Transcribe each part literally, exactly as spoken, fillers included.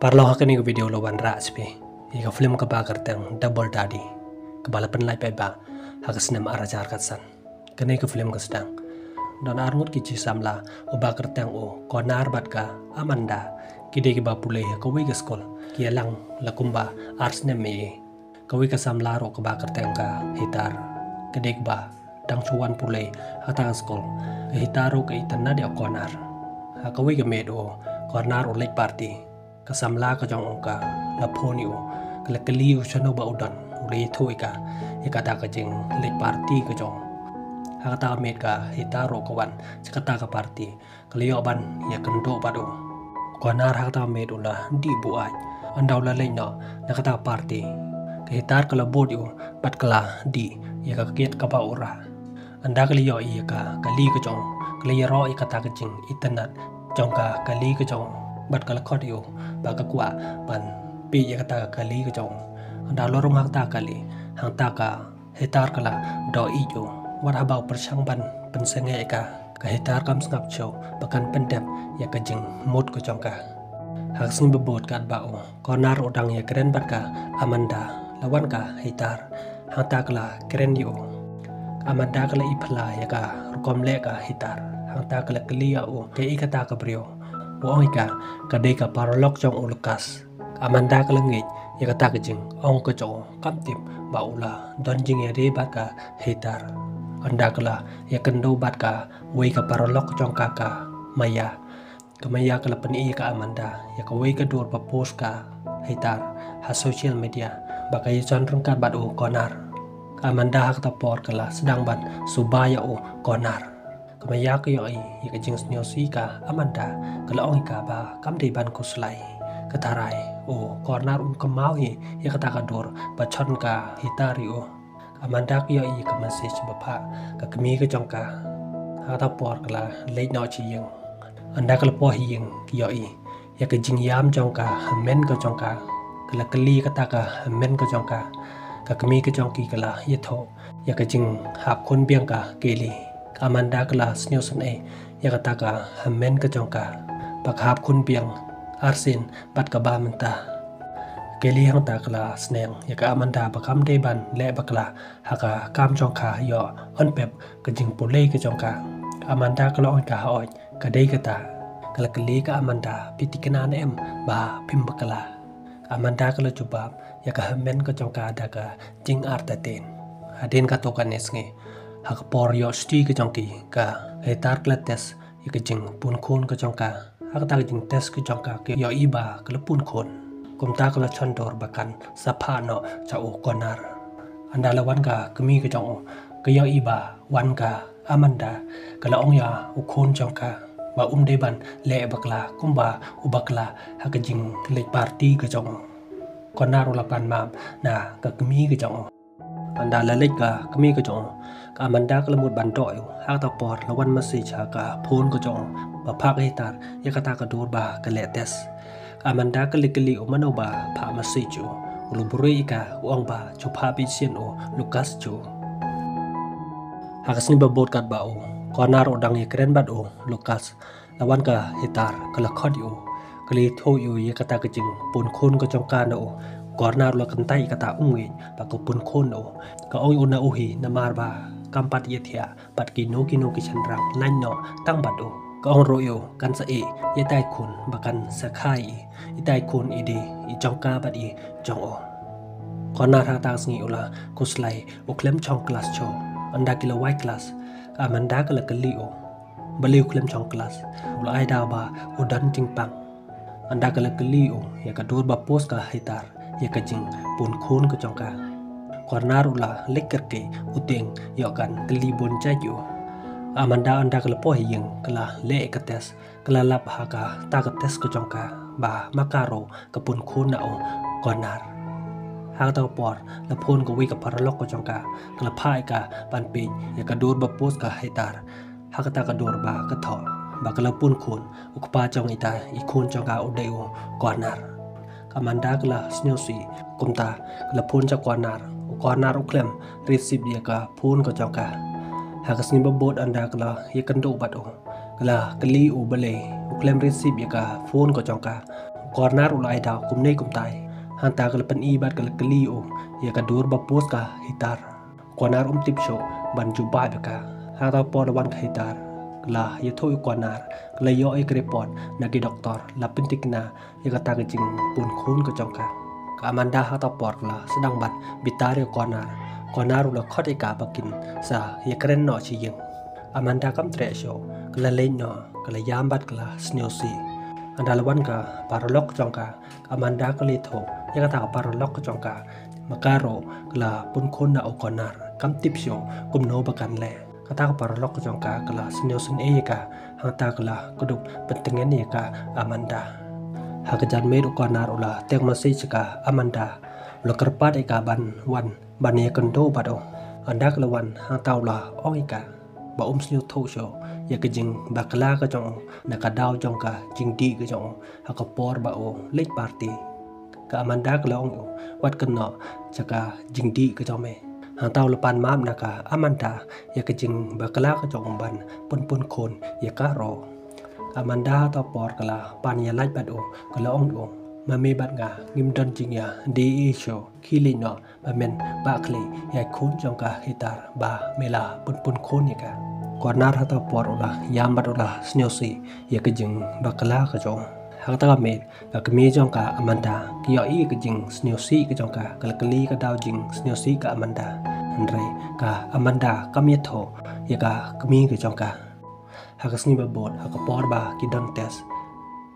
Paralok, ha kane ka video la wanrah sha phi ïa ka film kaba kyrteng Double Daddy, kaba la pynlait paidbah ha ka snem ar hajar khatsan. Kane ka film ka sdang don ar ngut ki jingsahlang, uba kyrteng u Connor bad ka Amanda, ki dei kiba pule ha kawei ka skul, ki ïalang la kumba ar snem ei ei. Kawei ka samla ruh kaba kyrteng ka Heather, ka dei kaba dang shu wan pule ha kata ka skul. Ka Heather ruh ka itynnad ïa u Connor. Ha kawei ka miet u Connor u leit party, ka samla ka jong u ka la phone ïa u, ka la kylli u shano ba u don, u la ïathuh ïa ka ïa kata ka jingleit party ka jong u. Ha kata ka miet ka Heather ruh ka wan sha kata ka party, ka la ïoh ban ïakynduh bad u. Connor ha kata ka miet u la dih buaid. Ynda u la leit noh na kata ka party, ka Heather ka la bud ïa u bad ka la dih ïa ka kit kaba u rah. Ynda ka la ïohi ïa ka kali ka jong u, ka la ïaroh ïa kata ka jingitynnad jong ka kali ka jong u bad ka la khot ïa u ba ka kwah ban peit ïa kata ka kali ka jong u. Ynda la rung ha kata ka kali, hangta ka Heather ka la doh ïeit ïa u. Wat haba u pyrshang ban pynsangeh ïa ka, ka Heather kam sngap shuh ba kan pyndep ïa ka jingmut ka jong ka. Ha ka sngi ba bud katba u Connor u dang ïakren bad ka Amanda, la wan ka Heather. Hangta ka la kren ïa u. Ka Amanda ka la iphylla ïa ka rukom leh ka Heather. Hangta ka la kylli ïa u kaei kata ka briew. U ong ïa ka, ka dei ka paralok jong u Lucas. Ka Amanda ka la ngeit ïa kata ka jingong ka jong u, kam tip ba u la don jingïadei bad ka Heather. Ynda ka la ïakynduh bad kawei ka paralok jong ka, ka Maya, ka Maya ka la pyni ïa ka Amanda ïa kawei ka dur ba post ka Heather ha social media ba ka ïashong ryngkat bad u Connor. Ka Amanda ha kata por ka la sdang ban suba ïa u Connor. Ka Maya ka ïohi ïa ka jingsngewsih ka Amanda, ka la ong ïa ka ba kam dei ban khuslai. Ka tharai u Connor um kynmaw hi ïa kata ka dur ba shong ka Heather ïa u. Ka Amanda ka ïohi ïa ka message ba phah ka kmie ka jong ka. Ha kata por ka la leit noh sha ïing. Ynda ka la poi ha ïing, ka ïohi ïa ka jingïam jong ka hynmen ka jong ka. Ka la kylli kata ka hynmen ka jong ka. Ka kmie ka jong ki ka la ïathuh ïa ka jinghap khun biang ka Kaylee. Ka Amanda ka la sngewsynei ïa kata ka hynmen ka jong ka ba ka hap khun biang arsien bad kaba mynta. Kaylee hangta ka la sneng ïa ka Amanda ba kam dei ban leh bakla ha ka kam jong ka, ïoh yn pep ka jingpule ka jong ka. Ka Amanda ka la ong ïa ka, hooid, ka dei kata. Ka la kylli ka Amanda, phi thikna ne em ba phim bakla? Ka Amanda ka la jubab ïa ka hynmen ka jong ka da ka jingartatien. Hadien katto katne sngi, ha ka por ïoh shuti ka jong ki, ka Heather ka la test ïa ka jingpun khun ka jong ka. Ha kata ka jingtest ka jong ka, ka ïohi ba ka la pun khun. Kumta ka la shon dur ba kan sa phah noh sha u Connor. Ynda la wan ka kmie ka jong u, ka ïohi ba wan ka Amanda, ka la ong ïa u khun jong ka ba um dei ban leh bakla kumba u bakla ha ka jingleit party ka jong u. Connor u la pan map na ka kmie ka jong u. Ynda la leit ka kmie ka jong u, ka Amanda ka la mut ban doh ïa u. Ha kata por la wan message ha ka phone ka jong u ba phah ka Heather ïa kata ka dur ba ka leh test. Ka Amanda ka la kylli u mano ba phah message ïa u. U la buhrieh ïa ka, u ong ba shu phah beit sha u Lucas shuh. Ha ka sngi ba bud katba u Connor u dang ïakren bad u Lucas, la wan ka Heather, ka la khot ïa u. Ka la ïathuh ïa u ïa kata ka jingpun khun ka jong ka na u. Connor u la kyntait ïa kata, um ngeit ba ka pun khun na u. Ka ong ïa u na u hi namar ba kam pat ïathiah bad kino kino ki shynrang, lait noh tang bad u. Ka ong ruh ïa u kan sa ïeh ïa itai i khun ba kan sa kha ïa i, itai i khun i dei i jong ka bad i jong u. Connor ha kata ka sngi u la khuslai, u khlem shong klas shuh. Ynda ki la wai klas, ka Amanda ka la kylli u balei u khlem shong klas. U la ai daw ba u don jingpang. Ynda ka la kylli u ïa ka dur ba post ka Heather ïa ka jingpun khun ka jong ka. Connor u la leit kyrkieh, u tieng ïoh kan kylli bun jait ïa u. Ka Amanda ynda ka la poi ha ïing, ka la leh ïa ka test, ka la lap ha kata ka test ka jong ka ba ma ka ruh ka pun khun na u Connor. Ha kata ka por la phone kawei ka paralok ka jong ka, ka la phah ïa ka ban peit ïa ka dur ba post ka Heather. Ha kata ka dur ba ka thoh ba ka la pun khun, u kpa jong itai i khun jong ka u dei u Connor. Ka Amanda ka la sngewsih, kumta ka la phone sha Connor. U Connor u khlem receive ïa ka phone ka jong ka. Ha ka sngi ba bud ynda ka la ïakynduh bad u, ka la kylli u balei u khlem receive ïa ka phone ka jong ka. U Konar u la ai daw kumne kumtai. Hangta ka la pyni bad ka la kylli u ïa ka dur ba post ka Hitar. Konar um tip shuh ban jubab ïa ka. Hangta por la wan ka Hitar, ka la ïathuh ïa u Konar, ka la ïoh ïa ka report na ki doktor, la pyntikna ïa kata ka jingpun khun ka jong ka. Ka Amanda hangta por ka la sdang ban bitar ïa u Konar. Konar u la khot ïa ka ba kin sa ïakren noh sha ïing. Amanda kam treh shuh, ka la leit noh, ka la ïam bad ka la sniewsih. Hangta la wan ka paralok jong ka, ka Amanda ka la ïathuh ïa kata ka paralok jong ka. Ma ka ruh ka la pun khun na u Konar, kam tip shuh kumno ba kan leh. Kata ka paralok jong ka ka la sniewsynei ïa ka, hangta ka la kdup pyntngen ïa ka Amanda. Ha ka janmiet u Konar u la text message sha ka Amanda, u la kyrpad ïa ka ban wan ban ïakynduh bad u. Haba ka la wan, hangta u la ong ïa ka ba um sniewthuh shuh ïa ka jingbakla ka jong u na ka daw jong ka jingdih ka jong u ha ka por ba u leit party. Ka Amanda ka la ong ïa u, wat kynnoh sha ka jingdih ka jong me. Hangta u la pan map na ka Amanda ïa ka jingbakla ka jong u ban pun pun khun ïa ka ruh. Ka Amanda hangta por ka la pan ïalait bad u, ka la ong ïa u, ma me bad nga ngim don jingïadei ei ei shuh, khie leit noh, ba men bah khlieh ïa i khun jong ka Hitar ba me la pun pun khun ïa ka. Konar hangta por u la ïam bad u la sniewsih ïa ka jingbakla ka jong u. Ha kata ka miet ka kmie jong ka Amanda ka ïohi ïa ka jingsniewsih ka jong ka, ka la kylli ka daw jingsniewsih ka Amanda. Hynrei ka Amanda kam ïathuh ïa ka kmie ka jong ka. Ha ka sngi ba bud, ha ka por ba ki don test,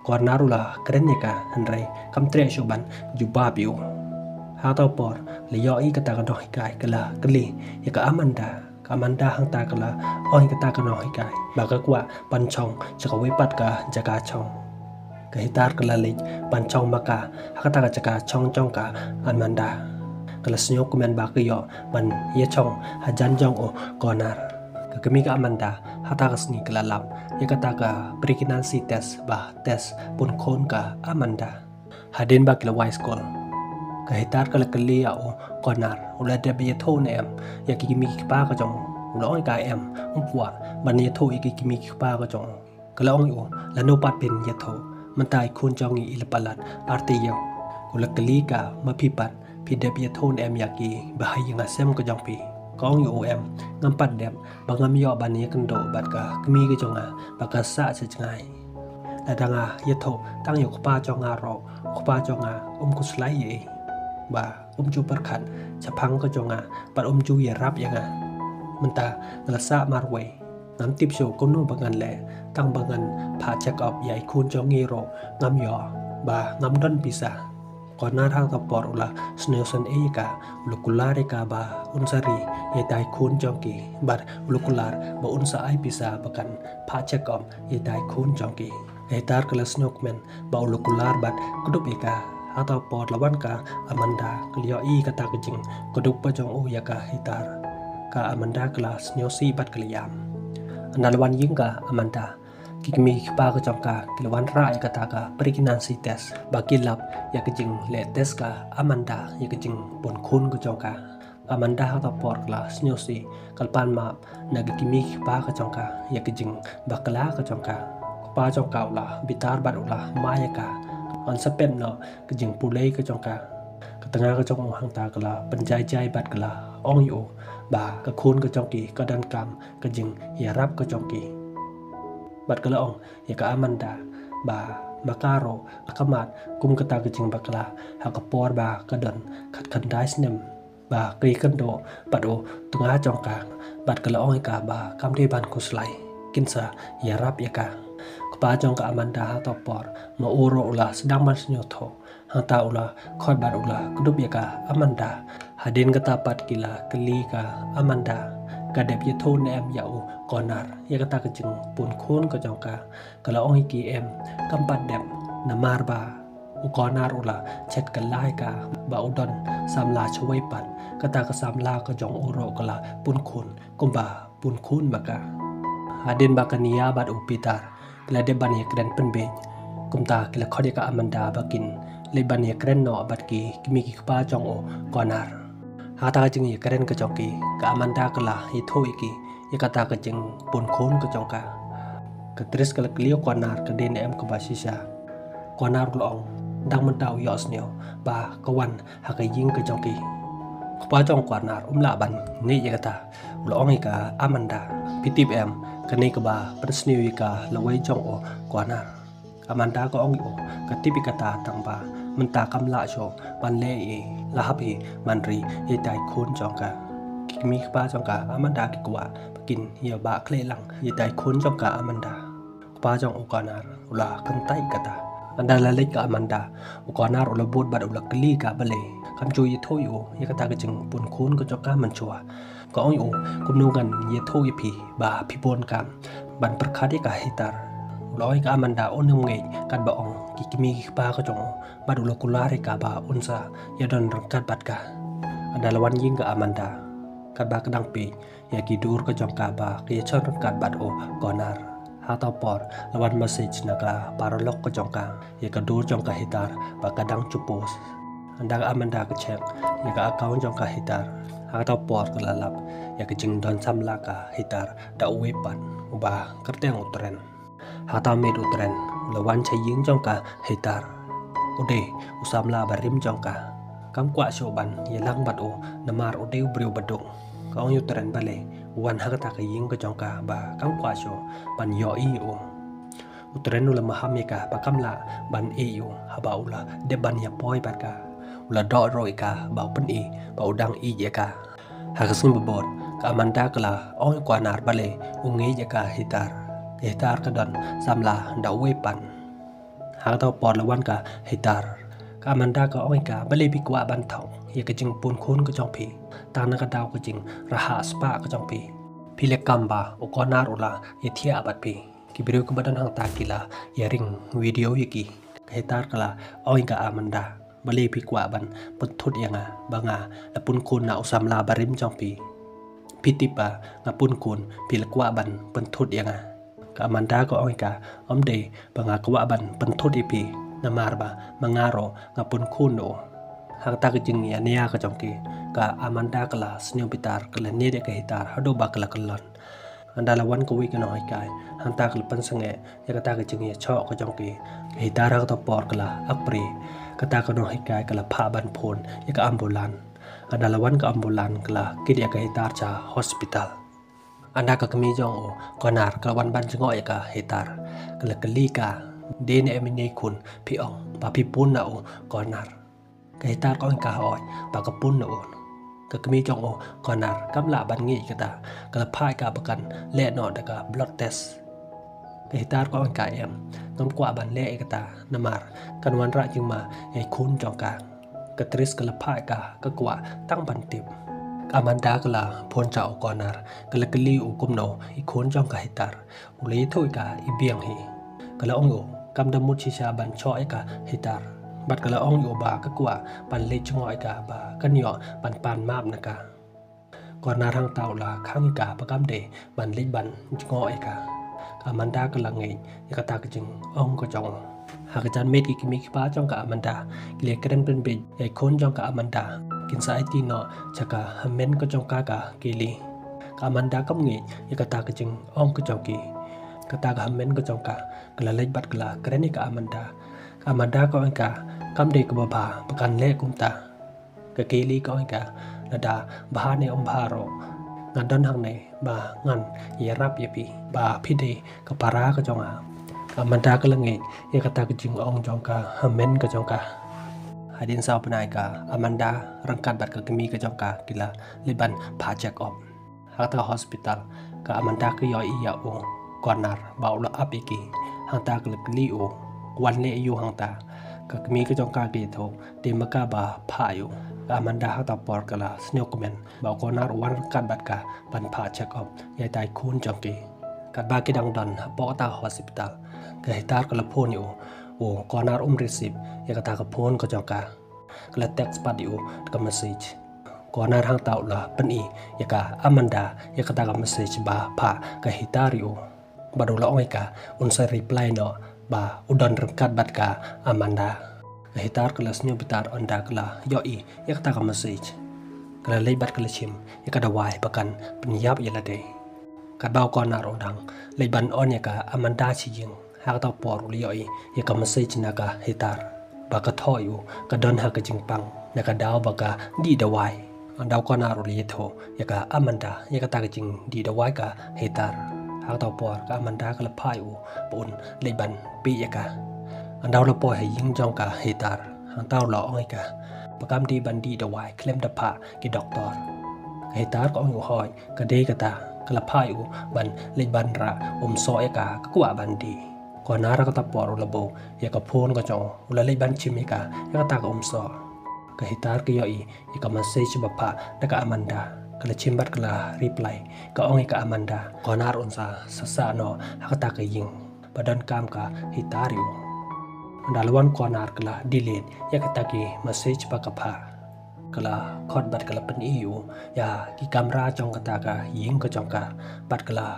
Konar u la kren ïa ka, hynrei kam treh shuh ban jubab ïa u. Hangta por la ïohi kata ka nonghikai ka la kylli ïa ka Amanda. Ka Amanda hangta ka la ong ïa kata ka nonghikai ba ka kwah ban shong sha kawei pat ka jaka shong. Ka Hitar ka la leit ban shong ma ka ha kata ka jaka shong jong ka Amanda. Ka la sngewkmen ba ka ïoh ban ïa shong hajan jong u Konar. Ka kmie ka Amanda hata ka sngi ka la lap ïa kata ka pregnancy test, ba test pun khun ka Amanda. Hadien ba ki la wai skul, ka Hitar ka la kylli ïa u Konar, u la dep ïathuh ne em ïa ki kmie ki kpa ka jong u. U la ong ïa ka, em, um kwah ban ïathuh ïa ki kmie ki kpa ka jong u. Ka la ong ïa u, lano pat phin ïathuh, mynta i khun jong ngi i la palat artylli. U la kylli ka, ma phi pat phi dep ïathuh ne em ïa ki bahaïing hasem ka jong phi? Ka ong ïa u, em, ngam pat dep, ba ngam ïoh ban ïakynduh bad ka kmie ka jong nga ba ka sah sha jngai. Lada nga ïathuh tang ïa u kpa jong nga ruh, u kpa jong nga um khuslai ei ei, ba um ju pyrkhat shaphang ka jong nga bad um ju ïarap ïa nga. Mynta nga la sah marwei, ngam tip shuh kumno ba ngan leh, tang ba ngan phah check up ïa i khun jong ngi ruh ngam ïoh, ba ngam don pisa. Konar hangta por u la sngewsynei ïa ka, u la kular ïa ka ba un sa ri ïa ita i khun jong ki, bad u la kular ba un sa ai pisa ba kan phah check up ïa ita i khun jong ki. Ka Hitar ka la sngewkmen ba u la kular bad kdup ïa ka. Hangta por la wan ka Amanda, ka la ïohi kata ka jingkdup ka jong u ïa ka Hitar. Ka Amanda ka la sngewsih bad ka la ïam. Haba la wan ïing ka Amanda, ki kmie ki kpa ka jong ka ki la wanrah ïa kata ka pregnancy test, ba ki lap ïa ka jingleh test ka Amanda ïa ka jingpun khun ka jong ka. Ka Amanda hangta por ka la sngewsih, ka la pan map na ki kmie ki kpa ka jong ka ïa ka jingbakla ka jong ka. U kpa jong ka u la bitar bad u la mai ïa ka, un sa pep noh ka jingpule ka jong ka. Ka tnga ka jong u hangta ka la pynjai jai bad ka la ong ïa u ba ka khun ka jong ki ka donkam ka jingïarap ka jong ki. Bad ka la ong ïa ka Amanda ba ma ka ruh ka khmat kum kata ka jingbakla ha ka por ba ka don khatkhyndai snem, ba ka ïakynduh bad u tnga jong ka. Bad ka la ong ïa ka ba kam dei ban khuslai, kin sa ïarap ïa ka. U kpa jong ka Amanda hangta por ma u ruh u la sdang ban sngewthuh. Hangta u la khot bad u la kdup ïa ka Amanda. Hadien kata pat ki la kylli ka Amanda, ka dep ïathuh ne em ïa u Konar ïa kata ka jingpun khun ka jong ka. Ka la ong ïa ki, em, kam pat dep, namar ba u Konar u la shet kylla ïa ka ba u don samla shawei pat. Kata ka samla ka jong u ruh ka la pun khun kumba pun khun ma ka. Hadien ba ka Nia bad u Peter ki la dep ban ïakren pynbiej, kumta ki la khot ïa ka Amanda ba kin leit ban ïakren noh bad ki kmie ki kpa jong u Konar. Hata ka jingïakren ka jong ki, ka Amanda ka la ïathuh ïa ki ïa kata ka jingpun khun ka jong ka. Ka Tris ka la kylli ïa u Konar, ka dei ne em kaba shisha. Konar u la ong, Dang mynta u ïohsngew ba ka wan ha ka ïing ka jong ki. Kpa jong u Connor um lah ban ngeit ïa kata. U la ong ïa ka Amanda, phi tip em, kane kaba pynsniew ïa ka lawei jong u Connor. Amanda ka ong ïa u, ka tip ïa kata tang ba mynta kam lah shuh ban leh ei ei, la hap hi ban ri ïa itai khun jong ka. Ki kmie kpa jong ka Amanda ki kwah ba kin ïa ba khleh lang ïa itai khun jong ka Amanda. Kpa jong u Connor u la kyntait kata. Ynda la leit ka Amanda, u Connor u la bud bad u la kylli ka balei kam ju ïathuh ïa u ïa kata ka jingpun khun ka jong ka mynshuwa. Ka ong ïa u, kumno ngan ïathuh ïa phi ba phi bun kam ban pyrkhat ïa ka Heather. U la ong ïa ka Amanda un ym ngeit katba ong ki kmie ki kpa ka jong u, bad u la kular ïa ka ba un sa ïadon ryngkat bad ka. Ynda la wan ïing ka Amanda, katba ka dang peit ïa ki dur ka jong ka ba ka ïashon ryngkat bad u Connor. Ha kato por la wan message na ka paralok ka jong ka ïa ka dur jong ka Heather ba ka dang ju post. Ynda ka Amanda ka check ïa ka account jong ka Heather, ha kato por ka la lap ïa ka jingdon samla ka Heather da uwei pat uba kyrteng u Trent. Ha kato miet u Trent u la wan sha ïing jong ka Heather. U dei u samla barim jong ka. Kam kwah shuh ban ïalang bad u namar u dei u briew baduk. Ka ong ïa u Trent balei u wan ha kata ka ïing ka jong ka ba kam kwah shuh ban ïohi ïa u. U Trent u la maham ïa ka ba kam lah ban ïeh ïa u haba u la dep ban ïapoi bad ka. U la doh ruh ïa ka ba u pyni ba u dang ïeit ïa ka. Ha ka sngi ba bud ka Amanda ka la ong ïa u Connor balei u ngeit ïa ka Heather. Ka Heather ka don samla da uwei pat. Ha kato por la wan ka Heather. Ka Amanda ka ong ïa ka balei phi kwah ban thoh ïa ka jingpun khun ka jong phi. Tang na ka daw ka jingrhah spah ka jong phi. Phi leh kam ba u Connor u la ïathiah bad phi. Ki briew kiba don hangta ki la ïaring video ïa ki. Ka Heather ka la ong ïa ka Amanda balei phi kwah ban pynthut ïa nga ba nga la pun khun na u samla barim jong phi. Phi tip ba nga pun khun phi la kwah ban pynthut ïa nga. Ka Amanda ka ong ïa ka ym dei ba nga kwah ban pynthut ïa phi namar ba ma nga ruh nga pun khun na u. Ha kata ka jingïania ka jong ki ka Amanda ka la sniew bitar ka la niad ïa ka Heather haduh ba ka la kyllon. Ynda la wan kawei ka nonghikai hangta ka la pynsangeh ïa kata ka jingïashoh ka jong ki. Ka Heather ha kato por ka la akpri. Kata ka nonghikai ka la phah ban phone ïa ka ambulance. Ynda la wan ka ambulance ka la kit ïa ka Heather sha hospital. Ynda ka kmie jong u Connor ka la wan ban jngoh ïa ka Heather. Ka la kylli ka, dei ne em ine i khun phi ong ba phi pun na u Connor. Ka Heather ka ong ïa ka hooid ba ka pun na u. Ka kmie jong u Connor kam lah ban ngeit ïa kata. Ka la phah ïa ka ba kan leh noh da ka blood test. Ka Heather ka ong ïa ka em, ngam kwah ban leh ïa kata namar kan wanrah jingma ïa i khun jong ka. Ka Tris ka la phah ïa ka, ka kwah tang ban tip. Ka Amanda ka la phone sha u Connor ka la kylli u kumno i khun jong ka Heather. U la ïathuh ïa ka i biang hi. Ka la ong ïa u kam da mut shisha ban shoh ïa ka Heather. Bad ka la ong ïa u ba ka kwah ban leit jngoh ïa ka ba kan ïoh ban pan map na ka. Connor hangta u la khang ïa ka ba kam dei ban leit ban jngoh ïa ka. Ka Amanda ka la ngeit ïa kata ka jingong ka jong u. Ha ka janmiet ki kmie ki kpa jong ka Amanda ki la kren pynbeit ïa i khun jong ka Amanda. Kin sa aiti noh sha ka hynmen ka jong ka ka Kaylee. Ka Amanda kam ngeit ïa kata ka jingong ka jong ki. Kata ka hynmen ka jong ka ka la leit bad ka la kren ïa ka Amanda. Ka Amanda ka ong ïa ka kam dei kaba bha ba kan leh kumta. Ka Kaylee ka ong ïa ka, lada bha ne ym bha ruh nga don hangne ba ngan ïarap ïa phi ba phi dei ka para ka jong nga. Ka Amanda ka la ngeit ïa kata ka jingong jong ka hynmen ka jong ka. Hadien saw bnai ka Amanda ryngkat bad ka kmie ka jong ka ki la leit ban phah check up. Ha kata ka hospital ka Amanda ka ïohi ïa u Connor ba u la ap ïa ki. Hangta ka la kylli u, wan leh aïu hangta? Ka kmie ka jong ka ka ïathuh, dei ma ka ba phah ïa u. Ka Amanda ha kata por ka la sngewkmen ba u Connor u wan ryngkat bad ka ban phah check up ïa itai khun jong ki. Katba ki dang don hapoh kata ka hospital ka Heather ka la phone ïa u. U Connor um receive ïa kata ka phone ka jong ka. Ka la text pat ïa u da ka message. Connor hangta u la pyni ïa ka Amanda ïa kata ka message ba phah ka Heather ïa u. Bad u la ong ïa ka un sa reply noh ba u don ryngkat bad ka Amanda. Ka Heather ka la sngewbitar ynda ka la ïohi ïa kata ka message. Ka la leit bad ka la shim ïa ka dawai ba kan pynïap ïa lade. Katba u Connor u dang leit ban on ïa ka Amanda sha ïing, ha kata por u la ïohi ïa ka message na ka Heather. ba ka thoh ïa u ka don ha ka jingpang na ka daw ba ka dih dawai. Hynda u Konar u la ïathuh ïa ka Amanda ïa kata ka jingdih dawai ka Heather, ha kato por ka Amanda ka la phah ïa u ba un leit ban peit ïa ka. Hynda u la poi ha ïing jong ka Heather, hangta u la ong ïa ka ba kam dei ban dih dawai khlem da phah ki doktor. Ka Heather ka ong ïa u hooid, ka dei kata, ka la phah ïa u ban leit ban rah um soh ïa ka, ka kwah ban dih. Konar ha kata por u la buh ïa ka phone ka jong u, u la leit ban chim ïa ka ïa kata ka um soh. Ka Heather ka ïohi ïa ka message ba phah da ka Amanda, ka la chim bad ka la reply, ka ong ïa ka Amanda, Konar un sa sah sah noh ha kata ka ïing ba donkam ka Heather ïa u. Hynda la wan u Konar ka la delete ïa kata ki message ba ka phah. Ka la khot bad ka la pyni ïa u ïa ki kamra jong kata ka ïing ka jong ka, bad ka la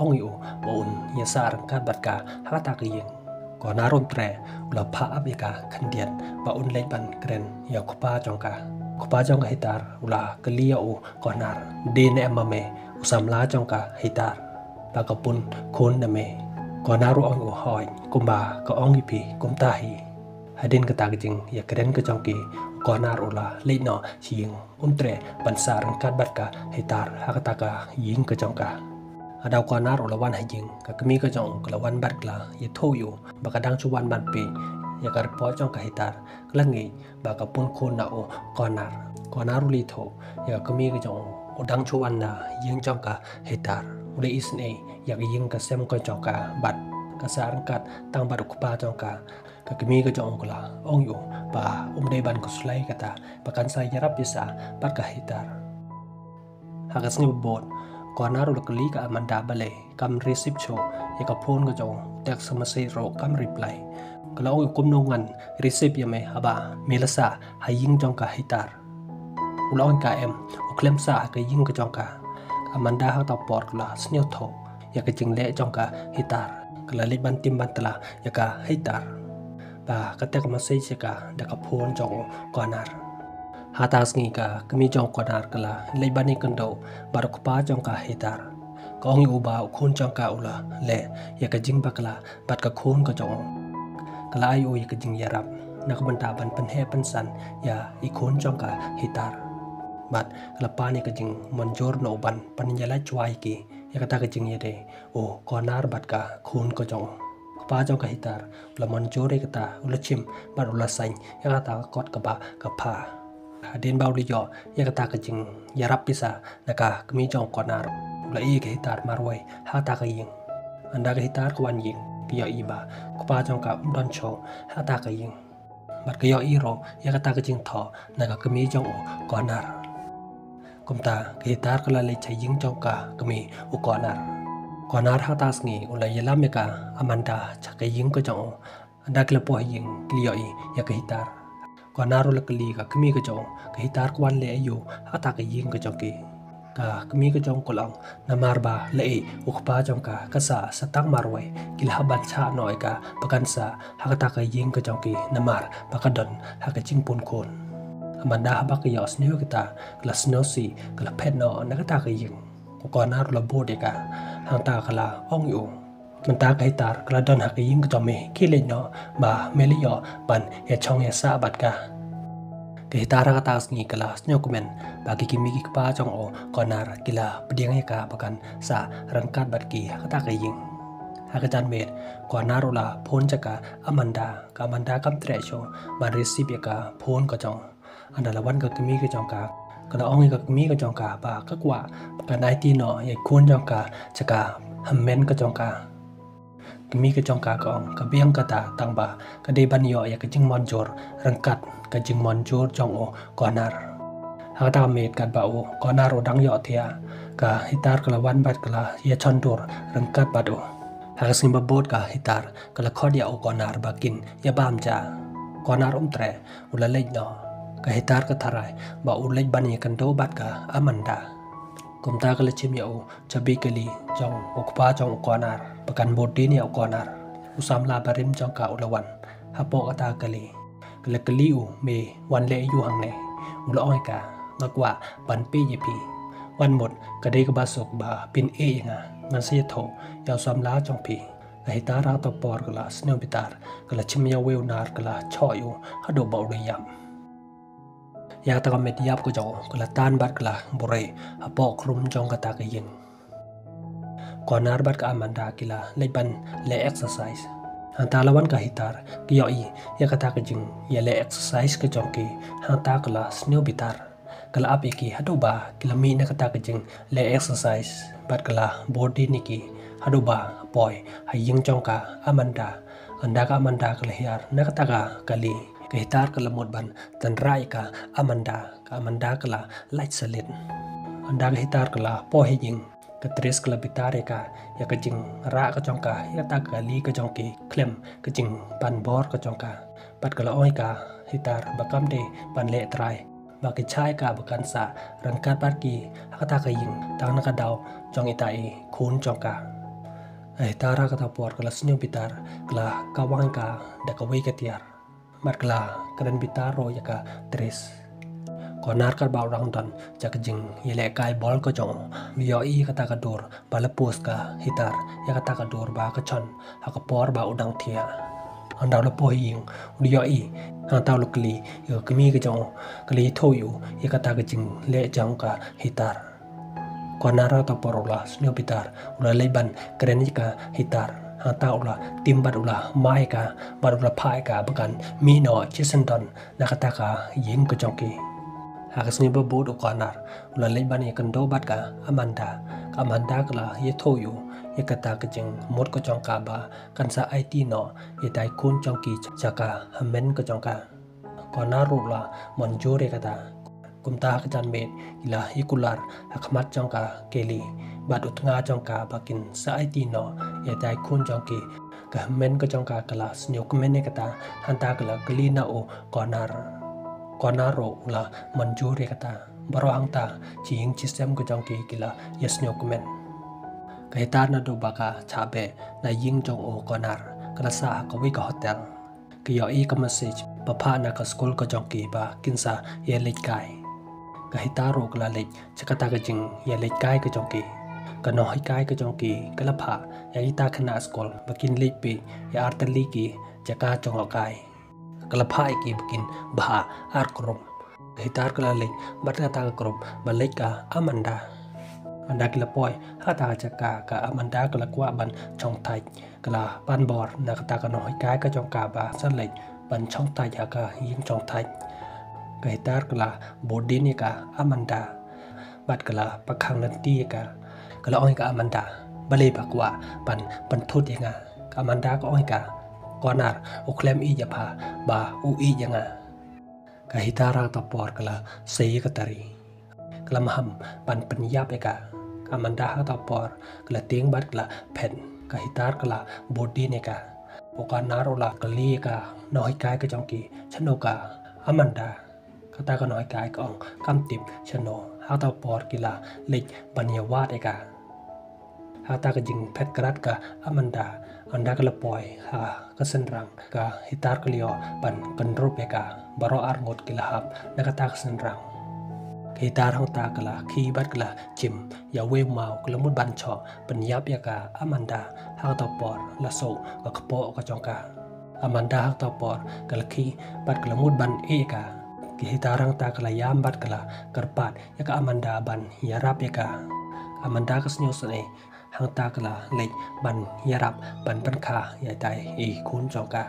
ong ïa u ba un ïa sah ryngkat bad ka ha kata ka ïing. Konar um treh, u la phah ap ïa ka khyndiat ba un leit ban kren ïa u kpa jong ka. U kpa jong ka Heather u la kylli ïa u Konar, dei ne em ma me u samla jong ka Heather ba ka pun khun na me? Konar u ong ïa u hooid, kumba ka ong ïa phi kumta hi. Hadien kata ka jingïakren ka jong ki, u Konar u la leit noh sha ïing, um treh ban sah ryngkat bad ka Heather ha kata ka ïing ka jong ka. Hynda u Konar u la wan ha ïing, ka kmie ka jong u ka la wan bad ka la ïathuh ïa u ba ka dang shu wan ban peit ïa ka report jong ka Heather. Ka la ngeit ba ka pun khun na u Konar. Konar u la ïathuh ïa ka kmie ka jong u, u dang shu wan na ïing jong ka Heather, u la isynei ïa ka ïing ka sem ka jong ka bad ka sah ryngkat tang bad u kpa jong ka. Ka kmie ka jong u ka la ong ïa u ba um dei ban khuslai kata, ba kan sa ïarap pisa bad ka Heather. Ha ka sngi ba bud, Konar u la kylli ka Amanda balei kam receive shuh ïa ka phone ka jong u, text message ruh kam reply. Ka la ong ïa u, kumno ngan receive ïa me haba me la sah ha ïing jong ka Heather? U la ong ïa ka, em, u khlem sah ha ka ïing ka jong ka. Ka Amanda ha kata por ka la sngewthuh ïa ka jingleh jong ka Heather. Ka la leit ban tim ban tla ïa ka Heather ba ka text message ïa ka da ka phone jong u Konar. Ha kata sngi ka kmie jong u Konar ka la leit ban ïakynduh bad u kpa jong ka Heather. Ka ong ïa u ba u khun jong ka u la leh ïa ka jingbakla bad ka khun ka jong u. Ka la ai ïa u ïa ka jingïarap na ka bynta ban pynheh pynsan ïa i khun jong ka Heather. Bad ka la pan ïa ka jingmynjur na u ban pynïalait shuwa ïa ki ïa kata ka jingïadei u Konar bad ka khun ka jong u. U kpa jong ka Heather u la mynjur ïa kata, u la chim bad u la sign ïa kata ka kot kaba ka phah. Hadien ba u la ïoh ïa kata ka jingïarap pisa na ka kmie jong u Konar, u la ïeh ïa ka Heather marwei ha kata ka ïing. Hynda ka Heather ka wan ïing, ka ïohi ba u kpa jong ka um don shuh ha kata ka ïing. Bad ka ïohi ruh ïa kata ka jingthoh na ka kmie jong u Konar. Kumta ka Heather ka la leit sha ïing jong ka kmie u Konar. Konar ha kata sngi u la ïalam ïa ka Amanda sha ka ïing ka jong u. Hynda ki la poi ha ïing, ki la ïohi ïa ka Heather. Konar u la kylli ka kmie ka jong u, ka Heather ka wan leh aïu ha kata ka ïing ka jong ki? Ka kmie ka jong u ka la ong, namar ba la ïeh u kpa jong ka, ka sah sa tang marwei, ki la hap ban shah noh ïa ka ba kan sah ha kata ka ïing ka jong ki namar ba ka don ha ka jingpun khun. Amanda haba ka ïohsngew ïa kata, ka la sngewsih, ka la phet noh na kata ka ïing. U Konar u la bud ïa ka, hangta ka la ong ïa u, mynta ka Heather ka la don ha ka ïing ka jong me, khie leit noh ba me la ïoh ban ïashong ïasah bad ka. Ka Heather ha kata sngi ka la sngewkmen ba ki kmie ki kpa jong u Konar ki la pdiang ïa ka ba kan sah ryngkat bad ki ha kata ka ïing. Ha ka janmiet u Konar u la phone sha ka Amanda, ka Amanda kam treh shuh ban receive ïa ka phone ka jong u. Hynda la wan ka kmie ka jong ka, ka la ong ïa ka kmie ka jong ka ba ka kwah ba kan aiti noh ïa i khun jong ka sha ka hynmen ka jong ka. Kmie ka jong ka ka ong ka biang kata tang ba ka dei ban ïoh ïa ka jingmynjur ryngkat ka jingmynjur jong u Konar. Ha kata ka miet katba u Konar u dang ïohthiah, ka Heather ka la wan bad ka la ïashon dur ryngkat bad u. Ha ka sngi ba bud ka Heather ka la khot ïa u Konar ba kin ïabam ja. Konar um treh, u la leit noh. Ka Heather ka tharai ba u leit ban ïakynduh bad ka Amanda. Kumta ka la shim ïa u shabi kali jong u kpa jong u Konar ba kan bud dien ïa u Konar. U samla barim jong ka u la wan hapoh kata kali. Ka la kylli u, me wan leh aïu hangne? U la ong ïa ka, nga kwah ban peit ïa phi. Wan mut ka dei kaba suk ba phin ïeh ïa nga, ngan sa ïathuh ïa u samla jong phi. Ka Hitar ha kata ka por ka la sniew bitar, ka la chim ïa uwei u nar ka la choh ïa u haduh ba u da ïap. Ïa kata ka met ïap ka jong u ka la tan bad ka la buhrieh hapoh khrum jong kata ka ïing. Konar bad ka Amanda ki la leit ban leh exercise. Hangta la wan ka Hitar, ka ïohi ïa kata ka jingïaleh exercise ka jong ki, hangta ka la sniew bitar. Ka la ap ïa ki haduh ba ki la mih na kata ka jingleh exercise bad ka la bud dien ïa ki haduh ba poi ha ïing jong ka Amanda. Hynda ka Amanda ka la hiar na kata ka kali, ka Hitar ka la mut ban tynrai ïa ka Amanda. Ka Amanda ka la lait salit. Hynda ka Hitar ka la poi ha ïing, ka Tris ka la bitar ïa ka, ïa ka jingrah ka jong ka ïa kata ka kali ka jong ki khlem ka jingpanbor ka jong ka. Bad ka la ong ïa ka Hitar ba kam dei ban leh trai, ba ki shah ïa ka ba kan sa ryngkat bad ki ha kata ka ïing tang na ka daw jong ita i khun jong ka. Ka Hitar ha kata ka por ka la sniew bitar, ka la kawang ïa ka da kawei ka tiar. Bad ka la kren bitar ruh ïa ka Tris. Konar katba u dang don sha ka jinglehkai bol ka jong u, u ïohi ïa kata ka dur ba la post ka Hitar ïa kata ka dur ba ka shon ha ka por ba u dang thiah. Hynda u la poi ha ïing, u ïohi, hangta u la kylli ïa ka kmie ka jong u, ka la ïathuh ïa u ïa kata ka jingleh jong ka Hitar. Konar ha kata ka por u la sniew bitar, u la leit ban kren ïa ka Hitar. Hangta u la tim bad u la mai ïa ka, bad u la phah ïa ka ba kan mih noh shisyndon na kata ka ïing ka jong ki. Ha ka sngi ba bud u Konar u la leit ban ïakynduh bad ka Amanda. Ka Amanda ka la ïathuh ïa u ïa kata ka jingmut ka jong ka ba kan sa aiti noh ïa ita i khun jong ki sha ka hynmen ka jong ka. Konar ruh u la mynjur ïa kata. Kumta ha ka janmiet ki la ïakular ha khmat jong ka Kelly bad u tnga jong ka ba kin sa aiti noh ïa ita i khun jong ki. Ka hynmen ka jong ka ka la sniew kmen ïa kata, hangta ka la kylli na u Konar. Konar ruh u la mynjur ïa kata. Baroh hangta, shi ïing shi sem ka jong ki ki la ïasniew kmen. Ka Hitar naduh ba ka shah beh na ïing jong u Konar, ka la sah ha kawei ka hotel. Ka ïohi ka message ba phah na ka skul ka jong ki ba kin sa ïaleit kai. Ka Hitar ruh ka la leit sha kata ka jingïaleit kai ka jong ki. Ka nonghikai ka jong ki ka la phah ïa kita khynnah skul ba kin leit peit ïa artylli ki jaka jngohkai. Ka la phah ïa ki ba kin bha ar group. Ka Hitar ka la leit bad kata ka group ba leit ka Amanda. Hynda ki la poi ha kata ka jaka, ka Amanda ka la kwah ban shong thait. Ka la pan bor na kata ka nonghikai ka jong ka ba sa leit ban shong thait ha ka ïing shong thait. Ka Hitar ka la bud dien ïa ka Amanda bad ka la pakhang lynti ïa ka. Ka la ong ïa ka Amanda, balei ba kwah ban pynthut ïa nga. Ka Amanda ka ong ïa ka, Konar u khlem ïeit ïa pha ba u ïeit ïa nga. Ka Hitar ha kata ka por ka la sei ïa ka tari. Ka la maham ban pynïap ïa ka. Ka Amanda ha kata ka por ka la tieng bad ka la phet. Ka Hitar ka la bud dien ïa ka. U Konar u la kylli ïa ka nonghikai ka jong ki, shano ka Amanda. Kata ka nonghikai ka ong kam tip shano. Ha kata ka por ki la leit ban ïawad ïa ka. Ha kata ka jingphet krad ka Amanda, hynda ka la poi ha ka synrang, ka Hitar ka la ïoh ban kyndrup ïa ka. Baroh arngut ki la hap na kata ka synrang. Ka Hitar hangta ka la khie bad ka la shim ïa uwei u maw, ka la mut ban shoh pynïap ïa ka Amanda. Ha kata ka por la suh ka kpoh ka jong ka. Amanda ha kata ka por ka la khie bad ka la mut ban ïeh ïa ka. Ka Hitar hangta ka la ïam bad ka la kyrpad ïa ka Amanda ban ïarap ïa ka. Ka Amanda ka sngewsynei, hangta ka la leit ban ïarap ban pynkha ïa ita i khun jong ka.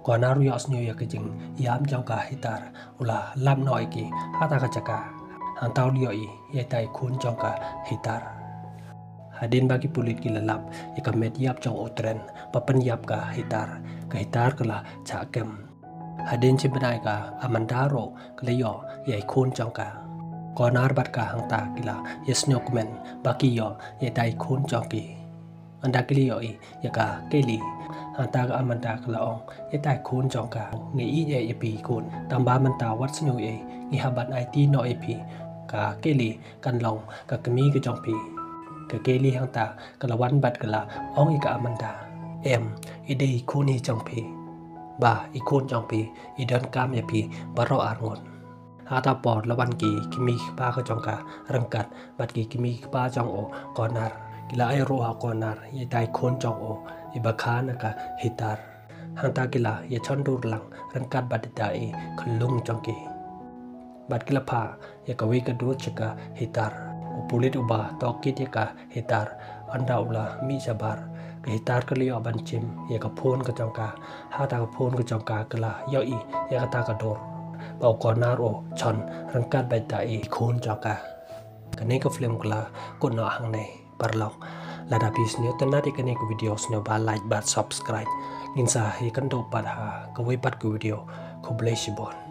Konar u ïohsngew ïa ka jingïam jong ka Hitar, u la lap noh ïa ki ha kata ka jaka. Hangta u la ïohi ïa ita i khun jong ka Hitar. Hadien ba ki pulit ki la lap ïa ka met ïap jong u Tren ba pynïap ka Hitar, ka Hitar ka la shah kem. Hadien shi bnai ka Amanda ruh ka la ïoh ïa i khun jong ka. Konar bad ka hangta ki la ïasngew kmen ba ki ïoh ïa ita i khun jong ki. Hynda ki la ïohi ïa ka Kelly, hangta ka Amanda ka la ong ïa ita i khun jong ka, ngi ïeit ïa phi khun, tangba mynta wat sngew ei, ngi hap ban aiti noh ïa phi. Ka Kelly kan long ka kmie ka jong phi. Ka Kelly hangta ka la wan bad ka la ong ïa ka Amanda, em, i dei i khun i jong phi. Ba i khun jong phi i donkam ïa phi baroh arngut. Ha kata por la wan ki kmie ki kpa ka jong ka ryngkat bad ki kmie ki kpa jong u Konar. Ki la ai ruh ha u Konar ïa ita i khun jong u. iba kha na ka heater. Hangta ki la ïa chon dur lang ryngkat bad ita i khyllung jong ki. Bad ki la phah ïa kawei ka dur sha ka heater. U pulit uba tohkit ïa ka heater, ynda u la mih shabar, ka heater ka la ïoh ban shim ïa ka phone ka jong ka. Hata ka phone ka jong ka ka la ïohi ïa kata ka dur ba u Konar u chon ryngkat bad ita i khun jong ka. Kane ka film ka la kut noh hangne paralok. Lada phi sngewtynnat ïa kane ka video, sngewbha like bad subscribe. Ngin sa ïakynduh pat ha kawei pat ka video. Khublei shibun.